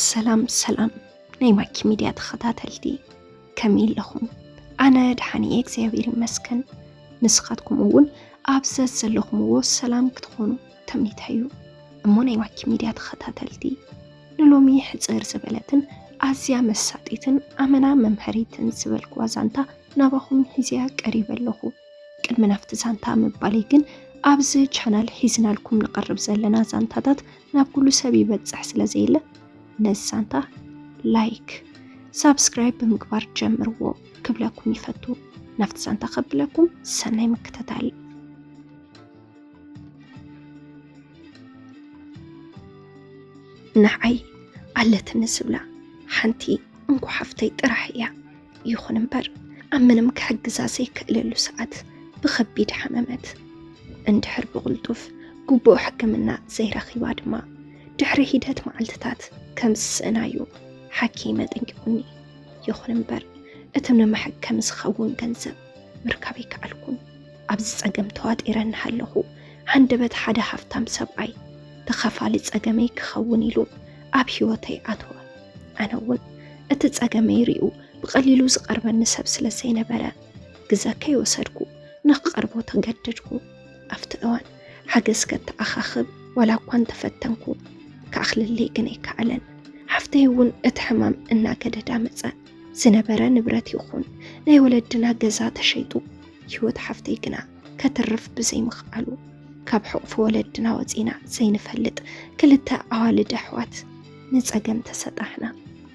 ሰላም ሰላም ናይ ማኪ ሚድያ ተኸታተልቲ፣ ከመይ ኣለኹም? ኣነ ደሓን እየ እግዚኣብሔር ይመስገን። ንስኻትኩም እውን ኣብ ዘዘለኹምዎ ሰላም ክትኾኑ ተምኒተይ እዩ። እሞ ናይ ማኪ ሚድያ ተኸታተልቲ፣ ንሎሚ ሕፅር ዝበለትን ኣዝያ መሳጢትን ኣመና መምሀሪትን ዝበልክዋ ዛንታ ናባኹም ሒዝያ ቀሪበ ኣለኹ። ቅድሚ ናብቲ ዛንታ ምባለይ ግን፣ ኣብዚ ቻናል ሒዝናልኩም ንቐርብ ዘለና ዛንታታት ናብ ኩሉ ሰብ ይበጽሕ ስለ ዘየለ፣ ነዚ ዛንታ ላይክ፣ ሳብስክራይብ ብምግባር ጀምርዎ ክብለኩም ይፈቱ። ናብቲ ዛንታ ከብለኩም ሰናይ ምክትታል። ንዓይ ኣለትኒ ዝብላ ሓንቲ እንኮ ሓፍተይ ጥራሕ እያ። ይኹን እምበር፣ ኣብ ምንም ክሕግዛ ዘይክእለሉ ሰዓት ብኸቢድ ሓመመት። እንድሕር ብቕልጡፍ ግቡእ ሕክምና ዘይረኺባ ድማ፣ ድሕሪ ሒደት መዓልትታት ከም ዝስእና እዩ ሓኪመ ጠንቂቑኒ። ይኹን እምበር፣ እቲ ንመሐከሚ ዝኸውን ገንዘብ ምርካብ ኣይከኣልኩን። ኣብዚ ጸገም ተዋጢረ እናሃለኹ፣ ሃንደበት ሓደ ሃፍታም ሰብኣይ ተኸፋሊ ጸገመይ ክኸውን ኢሉ ኣብ ህይወተይ ኣተወ። ኣነ እውን እቲ ጸገመይ ሪኡ ብቐሊሉ ዝቐርበኒ ሰብ ስለ ዘይነበረ፣ ግዘ ከይወሰድኩ ንኽቐርቦ ተገደድኩ። ኣብቲ እዋን ሓገዝ ከተኣኻኽብ ዋላ እኳ እንተፈተንኩ፣ ክኣኽለለይ ግን ኣይከኣለን። ሓፍተይ እውን እቲ ሕማም እናገደዳ መጸ። ዝነበረ ንብረት ይኹን ናይ ወለድና ገዛ ተሸይጡ፣ ህይወት ሓፍተይ ግና ከትርፍ ብዘይምኽኣሉ፣ ካብ ሕቑፊ ወለድና ወጺና ዘይንፈልጥ ክልተ ኣዋልድ ኣሕዋት ንጸገም ተሰጣሕና።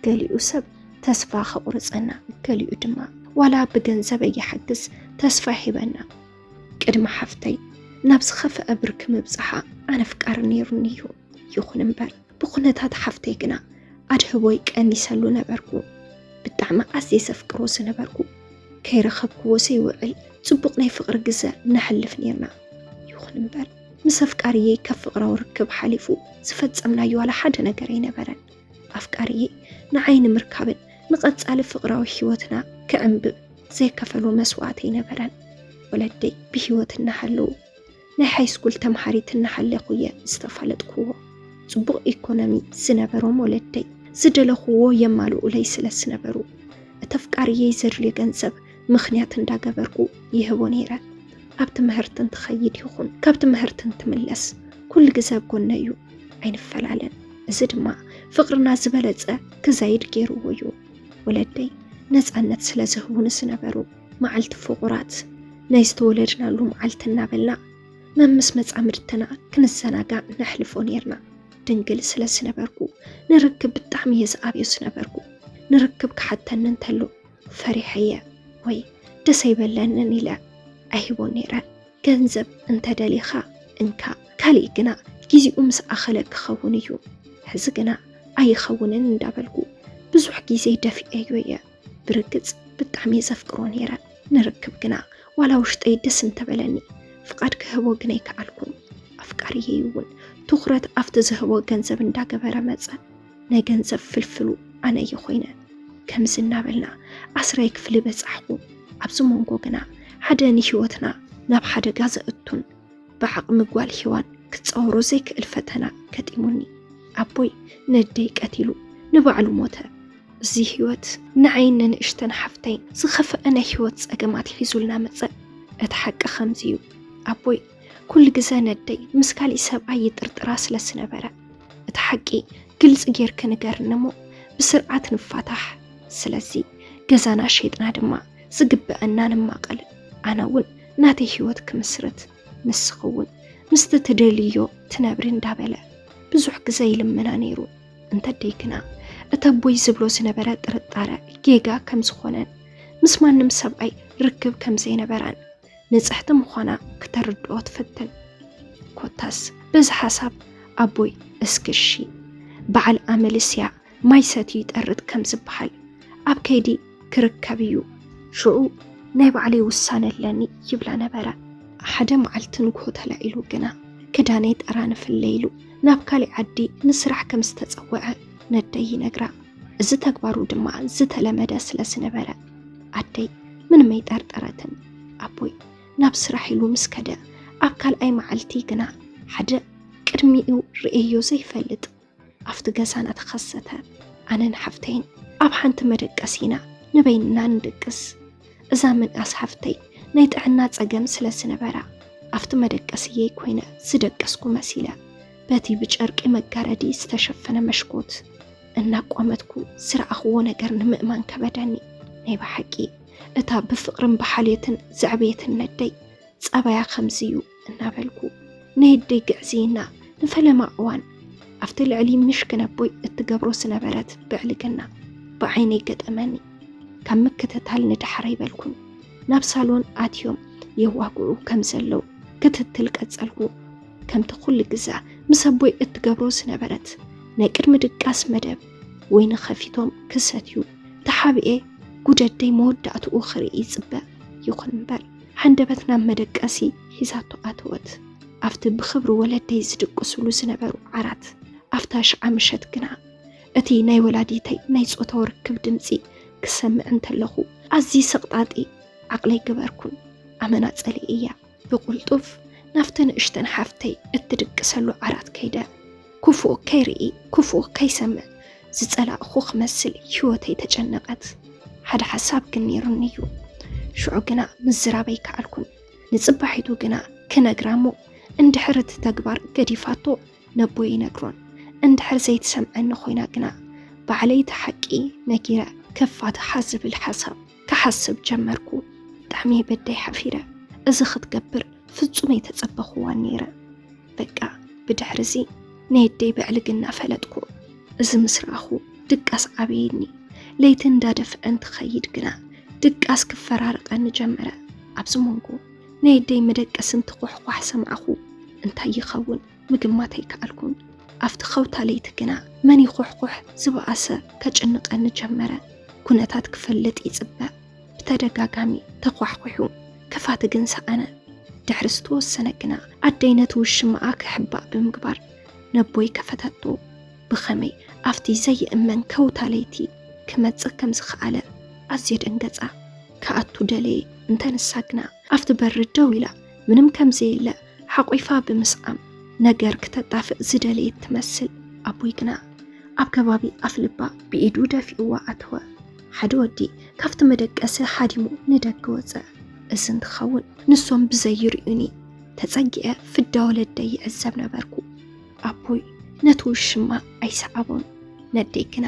ገሊኡ ሰብ ተስፋ ከቑርጸና፣ ገሊኡ ድማ ዋላ ብገንዘብ እይሓግዝ ተስፋ ሂበና። ቅድሚ ሓፍተይ ናብ ዝኸፍአ ብርኪ ምብጻሓ ኣነፍቃሪ ነይሩኒ እዩ። ይኹን እምበር፣ ብኹነታት ሓፍተይ ግና ኣድህቦይ ቀኒሰሉ ነበርኩ። ብጣዕሚ ኣዝየ ዘፍቅሮ ዝነበርኩ፣ ከይረኸብክዎ ዘይውዕል ጽቡቕ ናይ ፍቕሪ ግዘ ነሕልፍ ነይርና። ይኹን እምበር፣ ምስ ኣፍቃሪየይ ካብ ፍቕራዊ ርክብ ሓሊፉ ዝፈጸምናዮ ዋላ ሓደ ነገር ኣይነበረን። ኣፍቃሪየይ ንዓይ ንምርካብን ንቐጻሊ ፍቕራዊ ህይወትና ክዕንብብ ዘይከፈሎ መስዋእቲ ኣይነበረን። ወለደይ ብህይወት እናሃለዉ፣ ናይ ሃይስኩል ተምሃሪት እናሃለኹ እየ ዝተፋለጥክዎ። ጽቡቕ ኢኮኖሚ ዝነበሮም ወለደይ ዝደለኽዎ የማልኡለይ ስለ ዝነበሩ፣ እቲ ኣፍቃሪየይ ዘድልዮ ገንዘብ ምኽንያት እንዳገበርኩ ይህቦ ነይረ። ኣብ ትምህርቲ እንትኸይድ ይኹን ካብ ትምህርቲ እንትምለስ፣ ኩሉ ግዘ ኣብ ጎነይ እዩ፣ ኣይንፈላለን። እዚ ድማ ፍቕርና ዝበለጸ ክዛይድ ገይርዎ እዩ። ወለደይ ነጻነት ስለ ዝህቡኒ ዝነበሩ፣ መዓልቲ ፍቑራት፣ ናይ ዝተወለድናሉ መዓልቲ እናበልና፣ መምስ መጻምድትና ክንዘናጋዕ ነሕልፎ ነይርና። ድንግል ስለ ዝነበርኩ፣ ንርክብ ብጣዕሚ እየ ዝኣብዮ ዝነበርኩ። ንርክብ ክሓተኒ እንተሎ፣ ፈሪሐየ ወይ ደስ ኣይበለንን ኢለ ኣይህቦን ነይረ። ገንዘብ እንተደሊኻ እንካ፣ ካሊእ ግና ጊዜኡ ምስ ኣኸለ ክኸውን እዩ። ሕዚ ግና ኣይኸውንን እንዳበልኩ ብዙሕ ግዜ ደፊኤዮ እየ። ብርግጽ ብጣዕሚ እየ ዘፍቅሮ ነይረ። ንርክብ ግና ዋላ ውሽጠይ ደስ እንተበለኒ፣ ፍቓድ ክህቦ ግን ኣይከኣልኩን። ኣፍቃሪየይ እውን ትኹረት ኣብቲ ዝህቦ ገንዘብ እንዳገበረ መጸ። ናይ ገንዘብ ፍልፍሉ ኣነ እየ ኮይነ። ከምዚ እናበልና ዓስራይ ክፍሊ በጻሕኩ። ኣብዚ መንጎ ግና ሓደ ንህይወትና ናብ ሓደጋ ዘእቱን ብዓቕሚ ጓል ሄዋን ክጻወሮ ዘይክእል ፈተና ገጢሙኒ። ኣቦይ ነደይ ቀቲሉ ንባዕሉ ሞተ። እዚ ህይወት ንዓይን ንንእሽተን ሓፍተይን ዝኸፍአ ናይ ህይወት ጸገማት ሒዙልና መጸ። እቲ ሓቂ ከምዚ እዩ። ኣቦይ ኩሉ ግዘ ነደይ ምስ ካሊእ ሰብኣይ ይጥርጥራ ስለ ዝነበረ፣ እቲ ሓቂ ግልጺ ጌርኪ ንገርኒ እሞ ብስርዓት ንፋታሕ። ስለዚ ገዛና ሸይጥና ድማ ዝግበአና ንማቐል። ኣነ እውን ናተይ ህይወት ክምስርት፣ ንስኺ እውን ምስቲ ትደልዮ ትነብሪ እንዳበለ ብዙሕ ግዘ ይልምና ነይሩ። እንተደይ ግና እቲ ኣቦይ ዝብሎ ዝነበረ ጥርጣረ ጌጋ ከም ዝኾነን ምስ ማንም ሰብኣይ ርክብ ከም ዘይነበራን ንጽሕቲ ምዃና ክተርድኦ ትፍትን። ኮታስ በዚ ሓሳብ ኣቦይ እስኪ እሺ፣ በዓል ኣመልስ እያ፣ ማይ ሰትዩ ይጠርጥ ከም ዝበሃል ኣብ ከይዲ ክርከብ እዩ። ሽዑ ናይ ባዕለይ ውሳነ ኣለኒ ይብላ ነበረ። ሓደ መዓልቲ ንግሆ ተላዒሉ ግና ክዳነይ ጠራንፍለ ኢሉ ናብ ካሊእ ዓዲ ንስራሕ ከም ዝተጸውዐ ነደይ ይነግራ። እዚ ተግባሩ ድማ ዝተለመደ ስለ ዝነበረ ኣደይ ምንም ኣይጠርጠረትን። ኣቦይ ናብ ስራሕ ኢሉ ምስ ከደ ኣብ ካልኣይ መዓልቲ ግና ሓደ ቅድሚኡ ርእየዮ ዘይፈልጥ ኣብቲ ገዛና ተኸሰተ። ኣነን ሓፍተይን ኣብ ሓንቲ መደቀሲ ኢና ንበይንና ንድቅስ። እዛ ምንኣስ ሓፍተይ ናይ ጥዕና ጸገም ስለ ዝነበራ፣ ኣብቲ መደቀስየይ ኮይነ ዝደቀስኩ መሲለ፣ በቲ ብጨርቂ መጋረዲ ዝተሸፈነ መሽኮት እናቋመትኩ ዝረኣኽዎ ነገር ንምእማን ከበደኒ። ናይ ብሓቂ እታ ብፍቕርን ብሓልዮትን ዘዕበየትን ነደይ ጸባያ ከምዚ እዩ እናበልኩ፣ ነየደይ ግዕዝይና ንፈለማ እዋን ኣብቲ ልዕሊ ምሽ ክነቦይ እትገብሮ ዝነበረት ብዕልግና ብዓይነይ ገጠመኒ። ካብ ምክትታል ንዳሕር ኣይበልኩን። ናብ ሳሎን ኣትዮም የዋግዑ ከም ዘለዉ ክትትል ቀጸልኩ። ከምቲ ኩሉ ግዛ ምስ ኣቦይ እትገብሮ ዝነበረት ናይ ቅድሚ ድቃስ መደብ፣ ወይኒ ከፊቶም ክሰትዩ ተሓቢኤ፣ ጉደደይ መወዳእትኡ ክርኢ ይጽበ። ይኹን እምበር፣ ሃንደበት ናብ መደቀሲ ሒዛቶ ኣተወት። ኣብቲ ብኽብሪ ወለደይ ዝድቅሱሉ ዝነበሩ ዓራት፣ ኣብታ ሽዓ ምሸት ግና፣ እቲ ናይ ወላዲተይ ናይ ጾታዊ ርክብ ድምጺ ክሰምዕ እንተለኹ፣ ኣዝዩ ሰቕጣጢ ዓቕለይ ገበርኩን። ኣመና ጸሊኤያ። ብቕልጡፍ ናብቲ ንእሽተን ሓፍተይ እትድቅሰሉ ዓራት ከይደ። ክፉእ ከይርኢ፣ ክፉእ ከይሰምዕ ዝጸላእኹ ክመስል ህይወተይ ተጨነቐት። ሓደ ሓሳብ ግን ነይሩኒ እዩ። ሽዑ ግና ምዝራብ ኣይከኣልኩን። ንጽባሒቱ ግና ክነግራ እሞ፣ እንድሕር እቲ ተግባር ገዲፋቶ፣ ነቦይ ይነግሮን። እንድሕር ዘይትሰምዐኒ ኮይና ግና፣ ባዕለይ እቲ ሓቂ ነጊረ ከፋትሓ ዝብል ሓሳብ ክሓስብ ጀመርኩ። ብጣዕሚ በዳይ ሓፊረ። እዚ ክትገብር ፍጹም ኣይተጸበኹዋን ነይረ። በቃ፣ ብድሕርዚ ነየደይ ብዕልግና ፈለጥኩ። እዚ ምስ ረኣኹ ድቃስ ዓበየኒ። ለይቲ እንዳደፍአ እንትኸይድ ግና ድቃስ ክፈራርቐኒ ጀመረ። ኣብዚ መንጎ ነየደይ መደቀሲ እንትኹሕኳሕ ሰማዕኹ። እንታይ ይኸውን? ምግማት ኣይከኣልኩን። ኣብቲ ከውታ ለይቲ ግና መን ይኹሕኩሕ ዝበኣሰ ከጭንቐኒ ጀመረ። ኩነታት ክፈልጥ ይጽበ። ብተደጋጋሚ ተኳሕኲሑ። ክፋት ግን ሰኣነ። ድሕሪ ዝተወሰነ ግና ኣደይ ነቲ ውሽማኣ ክሕባእ ብምግባር ነቦይ ከፈተቶ። ብኸመይ ኣብቲ ዘይእመን ከውታ ለይቲ ክመጽእ ከም ዝኸኣለ ኣዝየ ደንገጻ። ክኣቱ ደለየ። እንተ ንሳ ግና ኣብቲ በሪ ደው ኢላ ምንም ከም ዘየለ ሓቑፋ ብምስዓም ነገር ክተጣፍእ ዝደለየት ትመስል። ኣቦይ ግና ኣብ ከባቢ ኣፍልባ ብኢዱ ደፊእዋ ኣተወ። ሓደ ወዲ ካብቲ መደቀሲ ሃዲሙ ንደገ ወጸ። እዚ እንትኸውን ንሶም ብዘይርእዩኒ ተጸጊዐ ፍዳ ወለደይ ይዕዘብ ነበርኩ። ኣቦይ ነቲ ውሽማ ኣይሰዓቦን። ነደይ ግና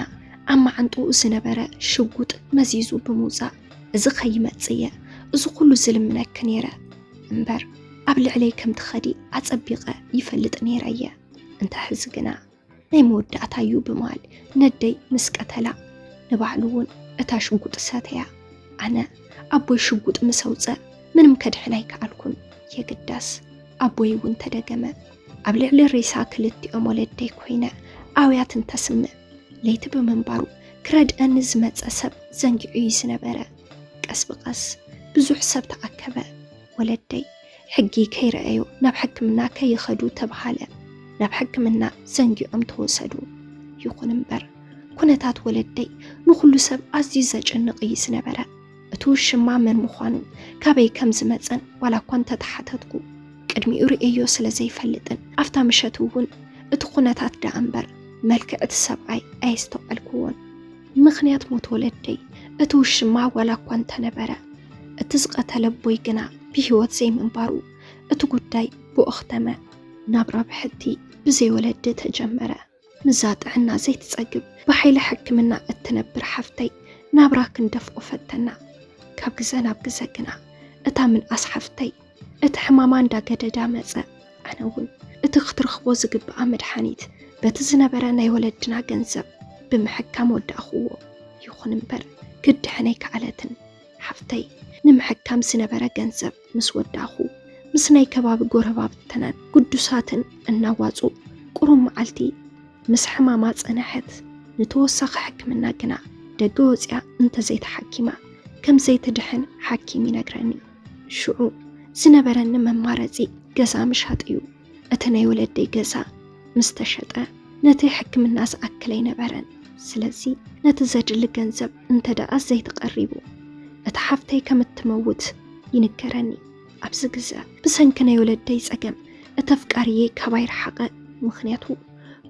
ኣብ መዓንጥኡ ዝነበረ ሽጉጥ መዚዙ ብምውጻእ፣ "እዚ ኸይመጽእ እየ እዚ ኩሉ ዝልምነኪ ነይረ እምበር፣ ኣብ ልዕለይ ከም ትኸዲ ኣጸቢቐ ይፈልጥ ነይረ እየ። እንተ ሕዚ ግና ናይ መወዳእታ እዩ" ብምባል ነደይ ምስ ቀተላ፣ ንባዕሉ እውን እታ ሽጉጥ ሰተያ። ኣነ ኣቦይ ሽጉጥ ምስ ኣውጸ ምንም ከድሕን ኣይከኣልኩን። የግዳስ ኣቦይ እውን ተደገመ። ኣብ ልዕሊ ሬሳ ክልቲኦም ወለደይ ኮይነ ኣውያት እንተስምዕ፣ ለይቲ ብምንባሩ ክረድአኒ ዝመጸ ሰብ ዘንጊዑ እዩ ዝነበረ። ቀስ ብቐስ ብዙሕ ሰብ ተኣከበ። ወለደይ ሕጊ ከይረኣዮ ናብ ሕክምና ከይኸዱ ተባሃለ። ናብ ሕክምና ዘንጊዖም ተወሰዱ። ይኹን እምበር፣ ኩነታት ወለደይ ንኹሉ ሰብ ኣዝዩ ዘጨንቕ እዩ ዝነበረ። እቲ ውሽማ መን ምዃኑን ካበይ ከም ዝመጸን ዋላ እኳ እንተተሓተትኩ፣ ቅድሚኡ ርእየዮ ስለ ዘይፈልጥን ኣብታ ምሸት እውን እቲ ኩነታት ደኣ እምበር መልክዕ እቲ ሰብኣይ ኣየስተውዓልክዎን። ምኽንያት ሞት ወለደይ እቲ ውሽማ ዋላ እኳ እንተነበረ፣ እቲ ዝቐተለ ኣቦይ ግና ብህይወት ዘይምንባሩ እቲ ጉዳይ ብኡ ኣኽተመ። ናብራ ብሕቲ ብዘይ ወለዲ ተጀመረ። ምስዛ ጥዕና ዘይትጸግብ ብሓይሊ ሕክምና እትነብር ሓፍተይ ናብራ ክንደፍኦ ፈተና። ካብ ግዘ ናብ ግዘ ግና እታ ምንኣስ ሓፍተይ እቲ ሕማማ እንዳገደዳ መጸ። ኣነ እውን እቲ ክትረኽቦ ዝግብኣ መድሓኒት በቲ ዝነበረ ናይ ወለድና ገንዘብ ብምሕካም ወዳእኽዎ። ይኹን እምበር ክድሕን ኣይከኣለትን። ሓፍተይ ንምሕካም ዝነበረ ገንዘብ ምስ ወዳእኹ፣ ምስ ናይ ከባቢ ጎረባብትናን ግዱሳትን እናዋጹ ቁሩብ መዓልቲ ምስ ሕማማ ጸንሐት። ንተወሳኺ ሕክምና ግና ደገ ወጺኣ እንተዘይተሓኪማ ከም ዘይትድሕን ሓኪም ይነግረኒ። ሽዑ ዝነበረኒ መማረጺ ገዛ ምሻጥ እዩ። እቲ ናይ ወለደይ ገዛ ምስ ተሸጠ ነቲ ሕክምና ዝኣክል ኣይነበረን። ስለዚ ነቲ ዘድሊ ገንዘብ እንተ ደኣ ዘይተቐሪቡ፣ እታ ሓፍተይ ከም እትመውት ይንገረኒ። ኣብዚ ግዘ ብሰንኪ ናይ ወለደይ ጸገም እቲ ኣፍቃሪየይ ካባይ ረሓቐ። ምኽንያቱ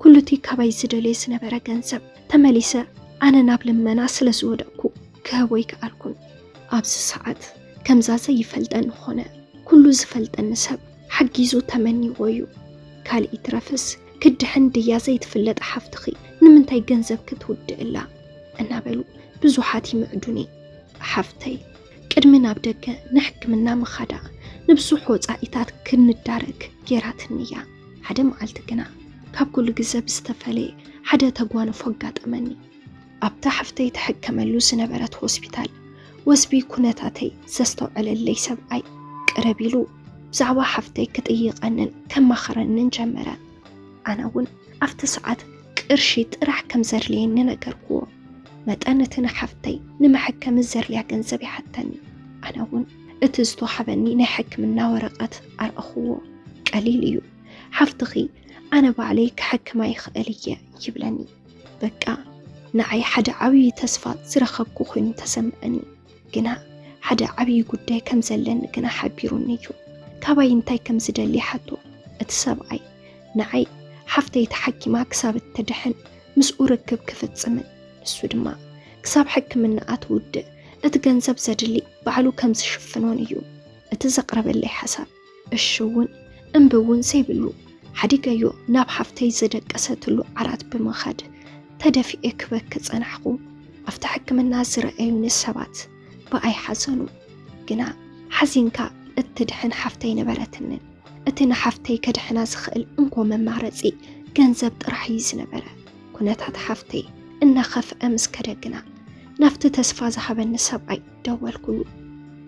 ኩሉቲ ካባይ ዝደልየ ዝነበረ ገንዘብ ተመሊሰ ኣነ ናብ ልመና ስለ ዝወደቅኩ ክህቦ ኣይከኣልኩን። ኣብዚ ሰዓት ከምዛ ዘይፈልጠኒ ኾነ። ኩሉ ዝፈልጠኒ ሰብ ሓጊዙ ተመኒዎ እዩ። ካልእ ይትረፍስ ክድሕን ድያ ዘይትፍለጥ ሓፍትኺ ንምንታይ ገንዘብ ክትውድእላ? እናበሉ ብዙሓት ይምዕዱኒ። ሓፍተይ ቅድሚ ናብ ደገ ንሕክምና ምኻዳ ንብዙሕ ወጻኢታት ክንዳረግ ጌራትኒ እያ። ሓደ መዓልቲ ግና ካብ ኩሉ ግዘ ብዝተፈለየ ሓደ ተጓንፎ ኣጋጠመኒ። ኣብታ ሓፍተይ ትሕከመሉ ዝነበረት ሆስፒታል ወስቢ ኩነታተይ ዘስተውዐለለይ ሰብኣይ ቅረብ ኢሉ ብዛዕባ ሓፍተይ ክጥይቐንን ከማኽረንን ጀመረ። ኣነ እውን ኣብቲ ሰዓት ቅርሺ ጥራሕ ከም ዘድልየኒ ነገርኩዎ። መጠን እቲ ንሓፍተይ ንመሐከሚ ዘድልያ ገንዘብ ይሓተኒ። ኣነ እውን እቲ ዝተዋህበኒ ናይ ሕክምና ወረቐት ኣርኣኹዎ። ቀሊል እዩ፣ ሓፍትኺ ኣነ ባዕለይ ክሕክማ ይኽእል እየ ይብለኒ። በቃ ንዓይ ሓደ ዓብዪ ተስፋ ዝረኸብኩ ኮይኑ ተሰምዐኒ። ግና ሓደ ዓብዪ ጉዳይ ከም ዘለኒ ግና ሓቢሩኒ እዩ። ካባይ እንታይ ከም ዝደሊ ይሓቶ። እቲ ሰብኣይ ንዓይ ሓፍተይ ተሓኪማ ክሳብ እትድሕን ምስኡ ርክብ ክፍጽምን ንሱ ድማ ክሳብ ሕክምናኣ ትውድእ እቲ ገንዘብ ዘድሊ ባዕሉ ከም ዝሽፍኖን እዩ እቲ ዘቕረበለይ ሓሳብ። እሺ እውን እምቢ እውን ዘይብሉ ሓዲገዮ ናብ ሓፍተይ ዝደቀሰትሉ ዓራት ብምኻድ ተደፊኤ ክበኪ ጸናሕኹ። ኣብቲ ሕክምና ዝረኣዩኒ ሰባት ብኣይ ሓዘኑ። ግና ሓዚንካ እትድሕን ሓፍተይ ነበረትንን። እቲ ንሓፍተይ ከድሕና ዝኽእል እንኮ መማረጺ ገንዘብ ጥራሕ እዩ ዝነበረ። ኩነታት ሓፍተይ እናኸፍአ ምስ ከደ ግና ናብቲ ተስፋ ዝሃበኒ ሰብኣይ ደወልኩሉ።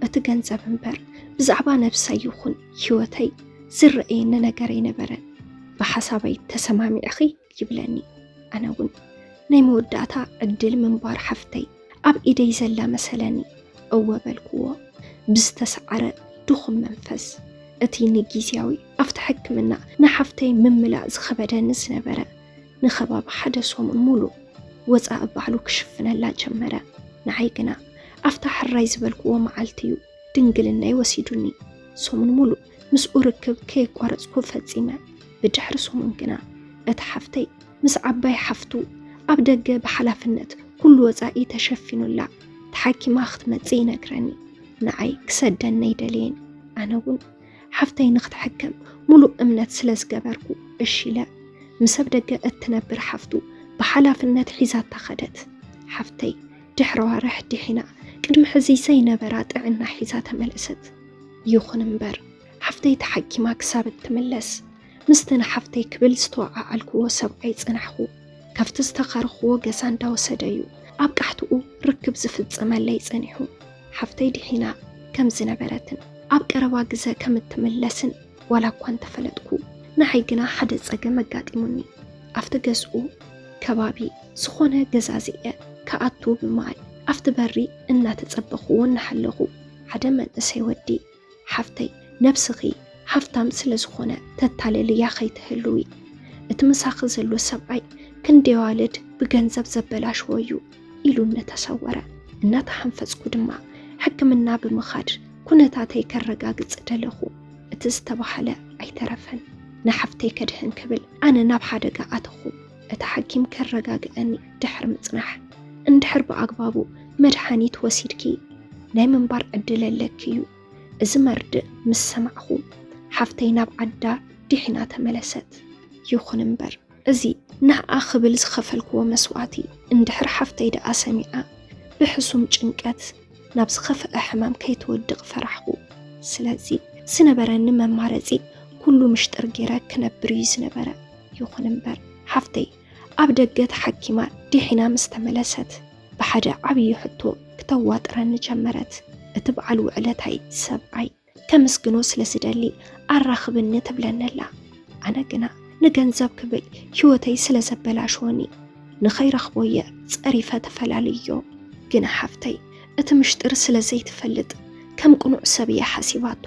እቲ ገንዘብ እምበር ብዛዕባ ነብሰይ ይኹን ህይወተይ ዝረኣየኒ ነገር ኣይነበረን። ብሓሳበይ ተሰማሚዕኺ ይብለኒ። ኣነ እውን ናይ መወዳእታ ዕድል ምንባር ሓፍተይ ኣብ ኢደይ ዘላ መሰለኒ። እወ በልክዎ ብዝተሰዓረ ድኹም መንፈስ። እቲ ንጊዜያዊ ኣብቲ ሕክምና ንሓፍተይ ምምላእ ዝኸበደኒ ዝነበረ ንኸባቢ ሓደ ሰሙን ሙሉእ ወፃኢ ባዕሉ ክሽፍነላ ጀመረ። ንዓይ ግና ኣብታ ሕራይ ዝበልክዎ መዓልቲ እዩ ድንግልናይ ወሲዱኒ። ሰሙን ሙሉእ ምስኡ ርክብ ከየቋረፅኩ ፈፂመ። ብድሕሪ ሰሙን ግና እቲ ሓፍተይ ምስ ዓባይ ሓፍቱ ኣብ ደገ ብሓላፍነት ኩሉ ወፃኢ ተሸፊኑላ ተሓኪማ ክትመፅእ ይነግረኒ። ንዓይ ክሰደኒ ኣይደለየን። ኣነ እውን ሓፍተይ ንክትሕከም ሙሉእ እምነት ስለ ዝገበርኩ እሺ ኢለ። ምስ ኣብ ደገ እትነብር ሓፍቱ ብሓላፍነት ሒዛታ ኸደት። ሓፍተይ ድሕሪ ዋርሕ ዲሒና ቅድሚ ሕዚ ዘይነበራ ጥዕና ሒዛ ተመለሰት። ይኹን እምበር ሓፍተይ ተሓኪማ ክሳብ እትምለስ ምስቲ ንሓፍተይ ክብል ዝተወዓዓልክዎ ሰብኣይ ጸናሕኹ። ካብቲ ዝተኻረኽዎ ገዛ እንዳወሰደ እዩ ኣብ ቃሕትኡ ርክብ ዝፍጸመለይ ጸኒሑ። ሓፍተይ ድሒና ከም ዝነበረትን ኣብ ቀረባ ግዘ ከም እትምለስን ዋላ እኳ እንተፈለጥኩ፣ ንዓይ ግና ሓደ ጸገም ኣጋጢሙኒ። ኣብቲ ገዝኡ ከባቢ ዝኾነ ገዛዚኤ ክኣቱ ብምባል ኣብቲ በሪ እናተጸበኽዎ እናሃለኹ ሓደ መንእሰይ ወዲ ሓፍተይ ነብስኺ ሃፍታም ስለ ዝኾነ ተታልልያ ከይትህልዊ። እቲ ምሳኺ ዘሎ ሰብኣይ ክንደይ ኣዋልድ ብገንዘብ ዘበላሽዎ እዩ ኢሉ እናተሰወረ። እናተሓንፈጽኩ ድማ ሕክምና ብምኻድ ኩነታተይ ከረጋግጽ ደለኹ። እቲ ዝተባህለ ኣይተረፈን። ንሓፍተይ ከድሕን ክብል ኣነ ናብ ሓደጋ ኣተኹ። እቲ ሓኪም ከረጋግአኒ ድሕሪ ምጽናሕ፣ እንድሕር ብኣግባቡ መድሓኒት ወሲድኪ ናይ ምንባር ዕድል ኣለኪ እዩ። እዚ መርድእ ምስ ሰማዕኹ ሓፍተይ ናብ ዓዳ ዲሒና ተመለሰት። ይኹን እምበር እዚ ንዓኣ ክብል ዝኸፈልክዎ መስዋእቲ እንድሕር ሓፍተይ ደኣ ሰሚዓ ብሕሱም ጭንቀት ናብ ዝኸፍአ ሕማም ከይትወድቕ ፈራሕኹ። ስለዚ ዝነበረኒ መማረጺ ኩሉ ምሽጥር ገይረ ክነብር እዩ ዝነበረ። ይኹን እምበር ሓፍተይ ኣብ ደገ ተሓኪማ ዲሒና ምስ ተመለሰት ብሓደ ዓብዪ ሕቶ ክተዋጥረኒ ጀመረት። እቲ በዓል ውዕለታይ ሰብኣይ ከመስግኖ ስለ ዝደሊ ኣራኽብኒ ትብለኒ ኣላ። ኣነ ግና ንገንዘብ ክብል ህይወተይ ስለ ዘበላሽወኒ ንኸይረኽቦ እየ ጸሪፈ ተፈላልዮ። ግና ሓፍተይ እቲ ምሽጥር ስለ ዘይትፈልጥ ከም ቅኑዕ ሰብ እያ ሓሲባቶ።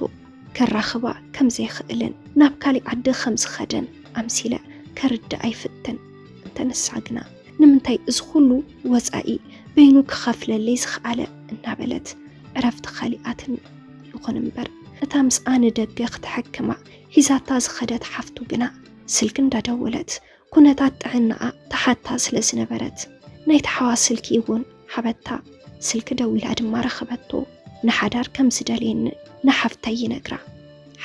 ከራኽባ ከም ዘይኽእልን ናብ ካሊእ ዓዲ ከም ዝኸደን ኣምሲለ ከርድኣ ይፍትን። እንተ ንሳ ግና ንምንታይ እዚ ኩሉ ወጻኢ በይኑ ክኸፍለለይ ዝኸኣለ እናበለት ዕረፍቲ ከሊኣትኒ። ይኹን እምበር እታ ምስኣ ንደገ ክትሕክማ ሒዛታ ዝኸደት ሓፍቱ ግና ስልኪ እንዳደወለት ኩነታት ጥዕናኣ ተሓታ ስለ ዝነበረት፣ ናይ ተሓዋ ስልኪ እውን ሓበታ። ስልኪ ደዊላ ድማ ረኸበቶ። ንሓዳር ከም ዝደልየኒ ንሓፍተይ ይነግራ።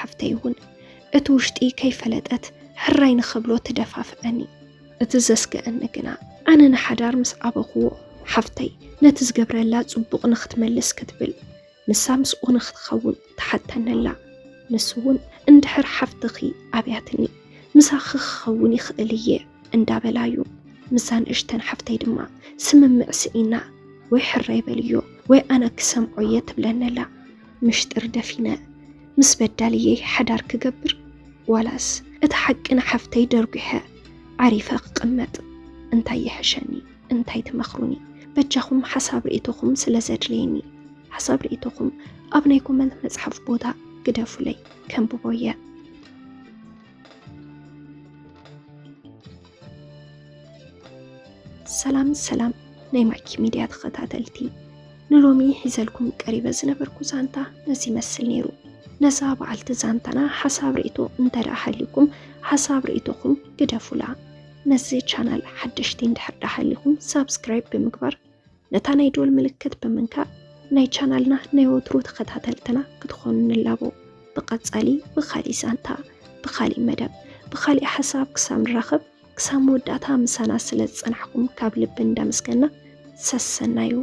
ሓፍተይ እውን እቲ ውሽጢ ከይፈለጠት ሕራይ ንኽብሎ ትደፋፍዐኒ። እቲ ዘስግአኒ ግና፣ ኣነ ንሓዳር ምስ ኣበኹዎ፣ ሓፍተይ ነቲ ዝገብረላ ጽቡቕ ንኽትመልስ ክትብል፣ ንሳ ምስኡ ንኽትኸውን ትሓተኒ ኣላ። ንሱ እውን፣ እንድሕር ሓፍትኺ ኣብያትኒ፣ ምሳኺ ክኸውን ይኽእል እየ እንዳበላ እዩ። ምስዛ ንእሽተን ሓፍተይ ድማ ስምምዕ ስኢና፣ ወይ ሕራይ በልዮ ወይ ኣነ ክሰምዖ እየ ትብለኒ ኣላ። ምሽጥር ደፊነ ምስ በዳልየይ ሓዳር ክገብር፣ ዋላስ እቲ ሓቂ ንሓፍተይ ደርጒሐ ዓሪፈ ክቕመጥ? እንታይ ይሕሸኒ? እንታይ ትመኽሩኒ? በጃኹም ሓሳብ ርእይቶኹም ስለ ዘድልየኒ፣ ሓሳብ ርእይቶኹም ኣብ ናይ ኮመንት መጽሓፍ ቦታ ግደፉለይ፣ ከንብቦ እየ። ሰላም ሰላም ናይ ማኪ ሚድያ ተኸታተልቲ፣ ንሎሚ ሒዘልኩም ቀሪበ ዝነበርኩ ዛንታ ነዚ ይመስል ነይሩ። ነዛ በዓልቲ ዛንታና ሓሳብ ርእይቶ እንተ ደኣ ሃልዩኩም፣ ሓሳብ ርእይቶኹም ግደፉላ። ነዚ ቻናል ሓደሽቲ እንድሕር ደኣ ሃሊኹም፣ ሳብስክራይብ ብምግባር ነታ ናይ ዶል ምልክት ብምንካእ ናይ ቻናልና ናይ ወትሩ ተኸታተልትና ክትኾኑ ንላቦ። ብቐጻሊ ብኻሊእ ዛንታ፣ ብኻሊእ መደብ፣ ብኻሊእ ሓሳብ ክሳብ ንራኸብ፣ ክሳብ መወዳእታ ምሳና ስለ ዝጸናሕኩም ካብ ልቢ እንዳመስገና፣ ሰሰናዩ።